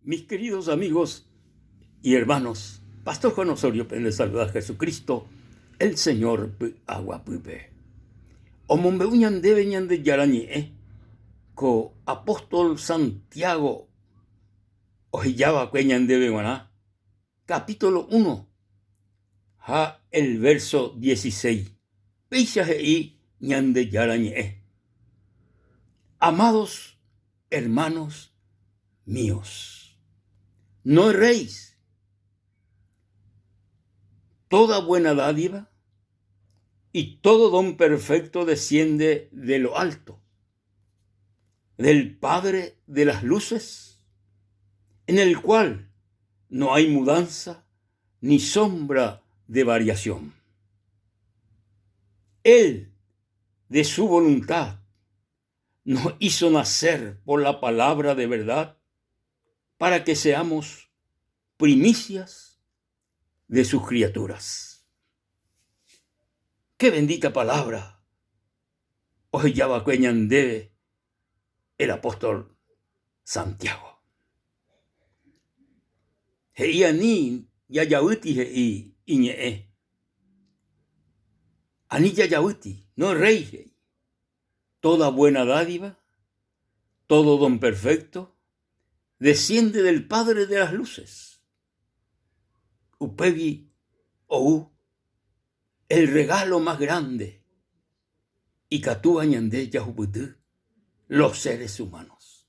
Mis queridos amigos y hermanos, Pastor Juan Osorio pende saluda Jesucristo, el Señor py'aguapýpe. Omombe'u ñandéve Ñandejára Ñe'ẽ ko apóstol Santiago ohejava'ekue ñandéve g̃uarã, capítulo uno ha el verso dieciséis. Péicha he'i Ñandejára Ñe'ẽ, Amados hermanos míos, no erréis. Toda buena dádiva y todo don perfecto desciende de lo alto, del Padre de las luces, en el cual no hay mudanza ni sombra de variación. Él, de su voluntad, nos hizo nacer por la palabra de verdad para que seamos primicias de sus criaturas. Qué bendita palabra ohejava'ekue ñandéve el apóstol Santiago. He'i ani jajavýti he'i iñe'ẽ. Ani jajavýti, no erréi he'i. Toda buena dádiva, todo don perfecto, desciende del Padre de las luces. Upégui ou el regalo más grande ikatúva ñande jahupyty los seres humanos.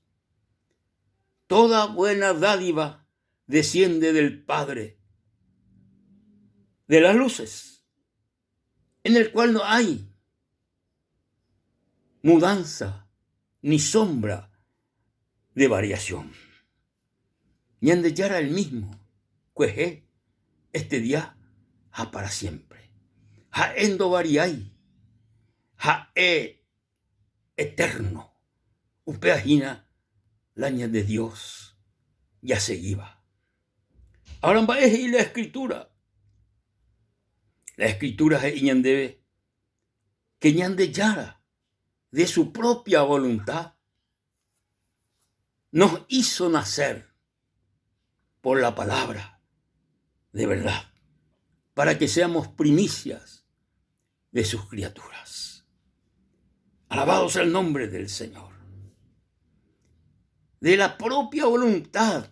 Toda buena dádiva desciende del Padre de las luces, en el cual no hay mudanza ni sombra de variación. Ñandejára el mismo, kuehe, este día ha para siempre. Ha'e ndovariái, ha'e eterno. Upéva hína la ñande Dios jaseguíva. Ahora mba'e he'i la Escritura? La Escritura he'i ñandéve que Ñandejára de su propia voluntad nos hizo nacer por la palabra de verdad, para que seamos primicias de sus criaturas. Alabado sea el nombre del Señor. De la propia voluntad,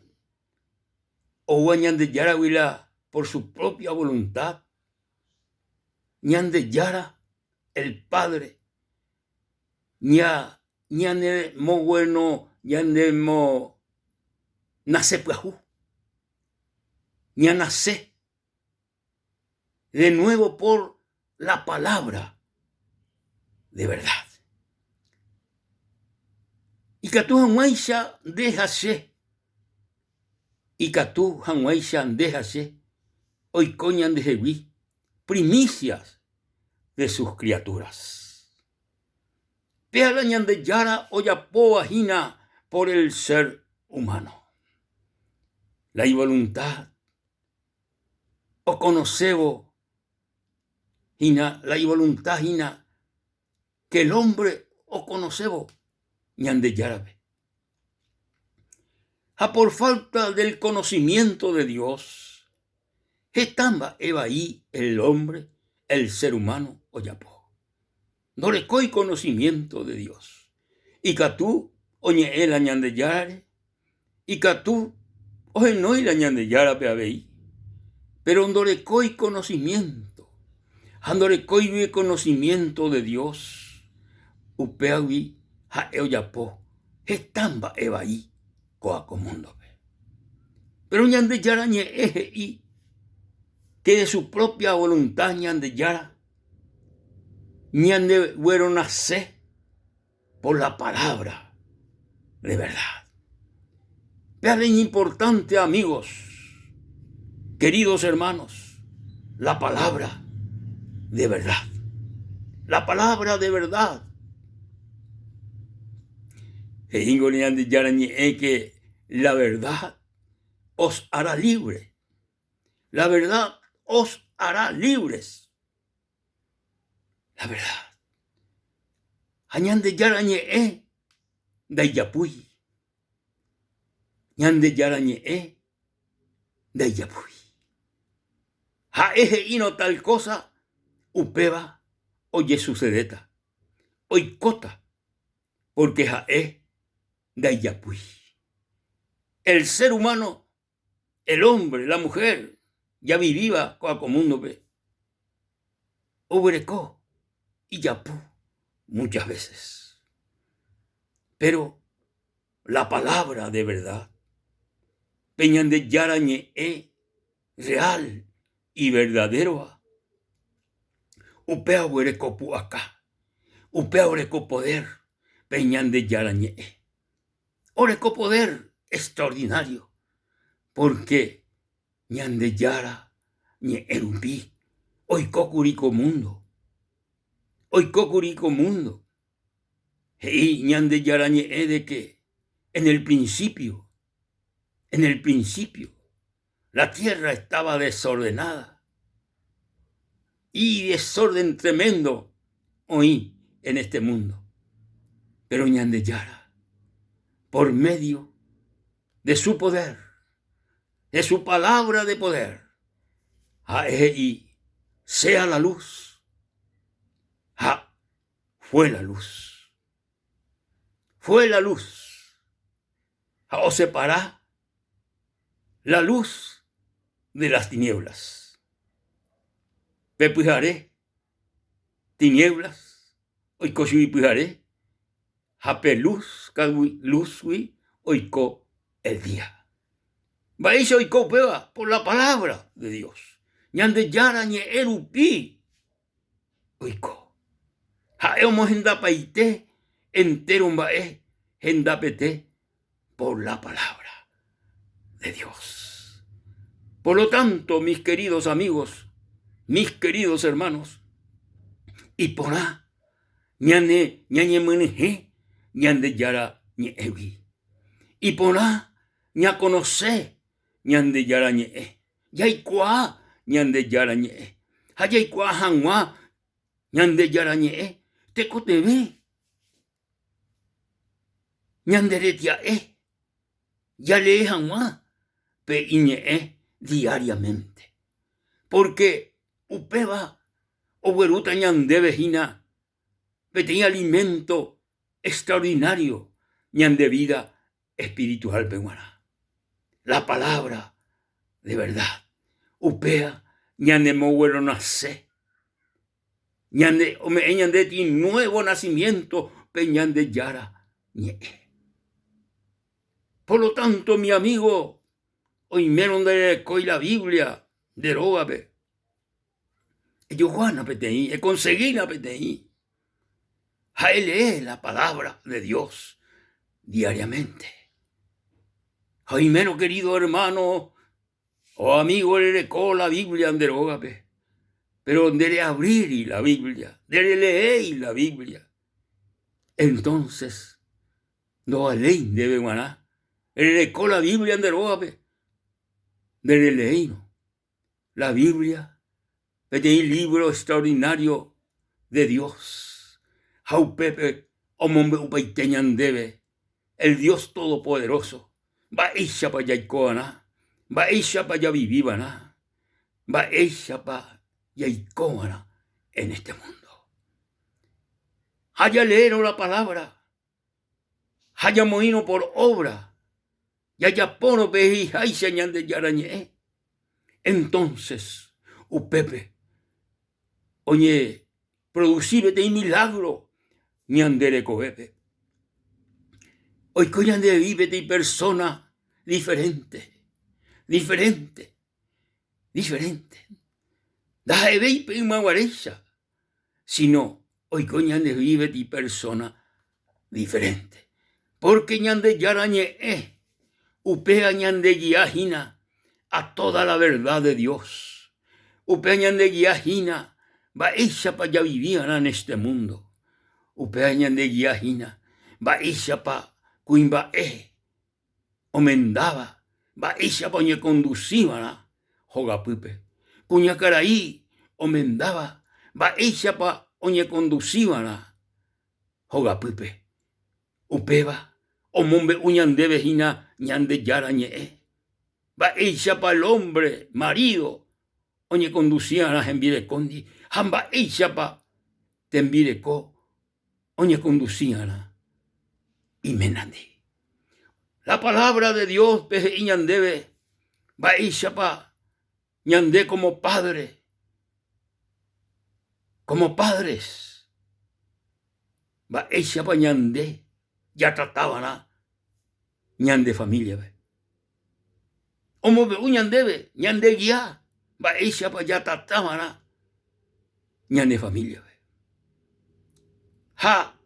oúva Ñandejáragui la por su propia voluntad, Ñandejára el Padre ña ñanemogueno ñanemo nase pyahu, ñanase de nuevo por la palabra de verdad. Ikatu hag̃uáicha nde ha che, ikatu hag̃uáicha nde ha che oiko ñandehegui primicias de sus criaturas. Péa la Ñandejára ojapóva hína por el ser humano. La ivoluntad okonosévo hína, la ivoluntad hína que el hombre okonosévo Ñandejárape. Ha por falta del conocimiento de Dios, heta mba'e vai el hombre, el ser humano ojapo. Ndorekói conocimiento de Dios. Ikatu oñe'ẽ la Ñandejárare, ikatu ohenói la Ñandejárape avei, pero ndorekói conocimiento. Ha ndorekóigui conocimiento de Dios, upévagui ha'e ojapo heta mba'e vai kóa ko múndope. Péro Ñandejára Ñe'ẽ he'i que de su propia voluntad Ñandejára ñandegueronase por la palabra de verdad. Péare iñimportante amigos, queridos hermanos, la palabra de verdad. La palabra de verdad. He'íngo Ñandejára Ñe'ẽ que la verdad os hará libre. La verdad os hará libres. La verdad. Ha Ñandejára Ñe'ẽ ndaijapúi. Ñandejára Ñe'ẽ ndaijapúi. Ha'e he'írõ tal kósa, upéva ojesusedéta, oikóta, pórke ha'e ndaijapúi. El ser humano, el hombre, la mujer javivíva ko'ã ko múndope, oguereko ijapu muchas veces. Péro la palabra de verdad, pe Ñandejára Ñe'ẽ real y verdadero-va, upéva oguereko pu'aka, upéva oreko poder pe Ñandejára Ñe'ẽ. Oreko poder extraordinario, porque Ñandejára Ñe'ẽ rupi oikókuri ko mundo, oikókuri ko mundo. He'i Ñandejára Ñe'ẽ de que en el principio, en el principio, la tierra estaba desordenada y desorden tremendo oĩ en este mundo. Pero Ñandejára, por medio de su poder, de su palabra de poder, ha'e he'i, sea la luz, ha fue la luz. Fue la luz. Ha osepara la luz de las tinieblas. Pe pyhare, tinieblas, oiko chugui pyhare, ha pe luz kagui, luz-gui oiko el día. Mba'éicha oiko upéva? Por la palabra de Dios. Ñandejára ñe'ẽ rupi oiko. Ha'e omohendapaite entéro mba'e hendapete por la palabra de Dios. Por lo tanto, mis queridos amigos, mis queridos hermanos, iporã ñane ñañemynyhẽ Ñandejára ñe'ẽgui. Iporã ñakonose Ñandejára ñe'ẽ. Jaikuaa Ñandejára Ñe'ẽ. Ha jaikuaa hag̃ua Ñandejára Ñe'ẽ tekotevẽ ñande retia'e jalee hag̃ua pe iñe'ẽ diariamente. Pórke upéva oguerúta ñandéve hína peteĩ alimento extraordinario ñande vida espiritual-pe g̃uarã. La palabra de verdad. Upéva ñanemogueronase, ñane ome'ẽ ñandéti nuevo nacimiento pe Ñandejára ñe'ẽ. Por lo tanto, mi amigo, oimérõ nderekói la Biblia nde rógape, ejoguána peteĩ, ekonsegína peteĩ ha elee la palabra de Dios diariamente. Ha oimérõ querido hermano o amigo rereko la Biblia nde rógape, pero ndereavríri la Biblia, ndereleéi la Biblia, entonces ndovaléi ndéve g̃uarã rereko la Biblia nde rógape ndereleéirõ. La Biblia peteĩ lívro extraordinario de Dios ha upépe omombe'upaite ñandéve el Dios Todopoderoso mba'éichapa jaiko va'erã, mba'éichapa javivi va'erã, mba'éichapa jaiko va'erã en este mundo. Ha jaleérõ la palabra ha jamoĩrõ por obra, jajapórõ pe he'iháicha Ñandejára Ñe'ẽ, entonces upépe oñeproduci peteĩ milagro ñande rekovépe. Oiko ñandehegui peteĩ persona diferente, diferente, diferente. Ndaha'evéi pe ymaguaréicha, sino oiko ñandehegui peteĩ persóna diferénte. Pórke Ñandejára Ñe'ẽ upéva ñandegia hína a tóda la verda de Dios. Upéva ñandegia hína mba'éichapa javivi va'erã en este múndo. Upéva ñandegia hína mba'éichapa kuimba'e omendáva mba'éichapa oñekondusiva'erã hogapýpe. Kuñakarai omendáva mba'éichapa oñekondusiva'erã hogapýpe. Upéva omombe'u ñandéve hína Ñandejára Ñe'ẽ. Mba'éichapa el hombre, marido, oñekondusi'arã hembirekóndi ha mba'éichapa tembireko oñekondusi'arã iménandi. La palabra de Dios-pe he'i ñandéve mba'éichapa ñande como padre, como padres, mba'éichapa ñande jatratava'erã ñande familia-pe. Omombe'u ñandéve ñandegia mba'éichapa jatratava'erã ñane familia-pe. Ha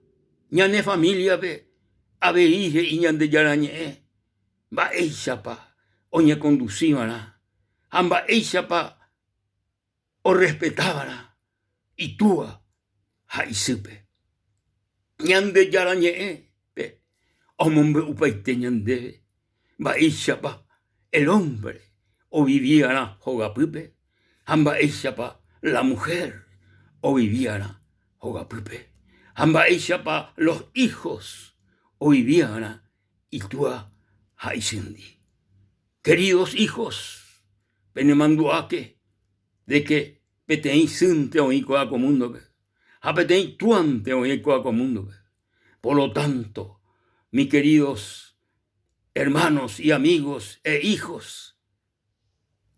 ñane familia-pe avei he'i Ñandejára Ñe'ẽ mba'éichapa oñekondusiva'erã ha mba'éichapa orrespetava'erã itúa ha isýpe. Ñandejára Ñe'ẽpe omombe'upaite ñandéve mba'éichapa el hombre ovivi'arã hogapýpe ha mba'éichapa la mujer ovivi'arã hogapýpe ha mba'éichapa los hijos ovivi'arã itúa ha isýndi. Queridos hijos, penemandu'áke de que peteĩ sýnte oĩ kóva ko múndope ha peteĩ túante oĩ kóva ko múndope. Por lo tanto, mi queridos hermanos y amigos e hijos,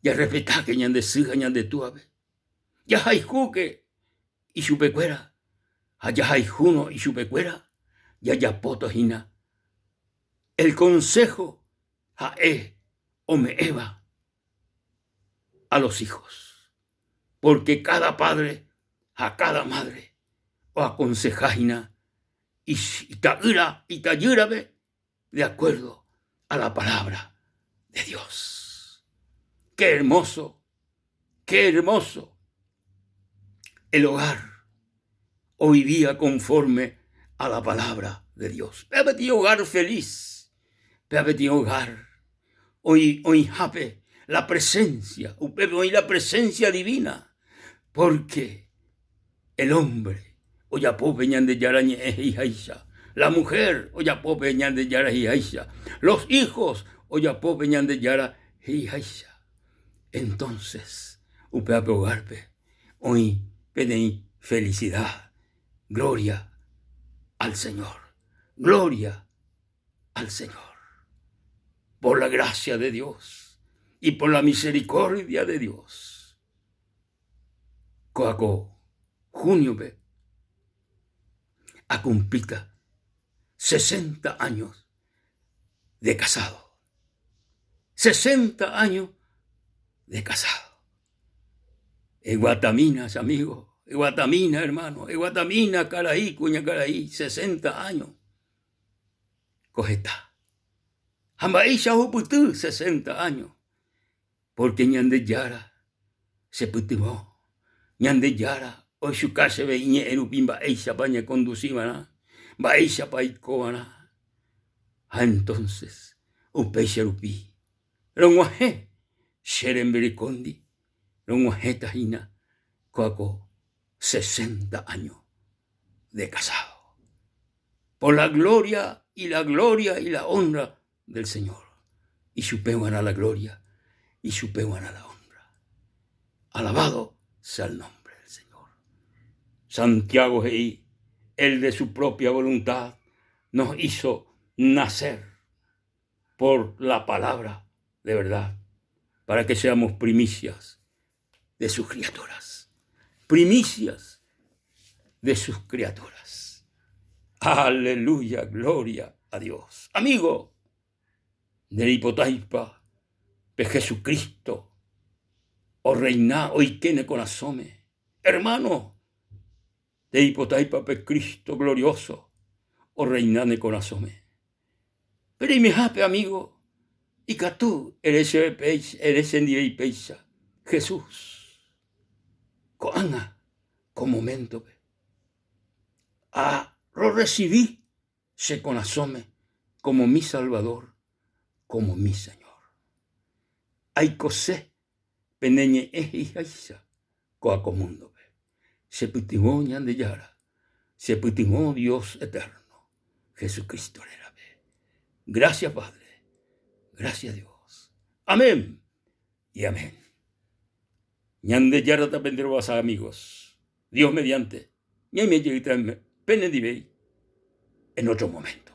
jarrespetáke ñande sy ha ñande túape, jahayhúke ichupekuéra ha jahayhúrõ ichupekuéra jajapóta hína el consejo ha'e ome'ẽva a los hijos, porque cada padre ha cada madre oakonseha hína ita'ýra itajýrape de acuerdo a la palabra de Dios. Qué hermoso, qué hermoso el hogar ovivía conforme a la palabra de Dios. Péa peteĩ hogar feliz, péa peteĩ hogar oĩhápe la presencia, upépe oĩ la presencia divina, porque el hombre ojapo pe Ñandejára ñe'ẽ he'iháicha, la mujer ojapo pe Ñandejára he'iháicha, los hijos ojapo pe Ñandejára he'iháicha. Entonces, upéva pe hogar-pe oĩ peteĩ felicidad, gloria al Señor, gloria al Señor. Por la gracia de Dios y por la misericordia de Dios. Kóva ko junio-pe akumplíta sesenta años de casado. Sesenta años de casado. Eguatamína che amigo, eguatamína hermano, eguatamína karai, kuñakarai, sesenta años. Ko heta. Ha mba'éicha ohupyty sesenta años? Pórke Ñandejára chepytyvõ, Ñandejára ohechuka chéve iñe'ẽ rupi mba'éichapa añekondusi va'erã, mba'éichapa aiko va'erã. Ha entónses upéicha rupi rog̃uahẽ che rembirekóndi, rog̃uahẽta hína kóa ko sesenta áño de casado. Por la gloria y la gloria y la honra del Señor. Ichupe g̃uarã la gloria, ichupe g̃uarã la honra. Alabado sea el nombre del Señor. Santiago he'i, Él de su propia voluntad nos hizo nacer por la palabra de verdad, para que seamos primicias de sus criaturas. Primicias de sus criaturas. Aleluya, gloria a Dios. Amigo, ndereipotáipa pe Jesucristo orreina oike ne korasõme. Hermano, ndereipotáipa pe Cristo glorioso orreina ne korasõme. Péro imehápe, amigo, ikatu ere chéve péicha, ere chendive ipéicha, Jesús, ko'ág̃a ko moméntope, arorresivi che korasõme kómo mi Salvador, kómo mi Señor. Aikose pene ñe'ẽ he'iháicha ko'a ko múndope. Chepytyvõ Ñandejára, chepytyvõ Dios eterno, Jesucristo rérape. Gracias Padre. Gracias Dios. Amén y amén. Ñandejára tapenderovasa amigos. Dios mediante. Ñaime jeýta penendivéi en otro momento.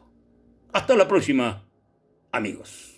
Hasta la próxima, amigos.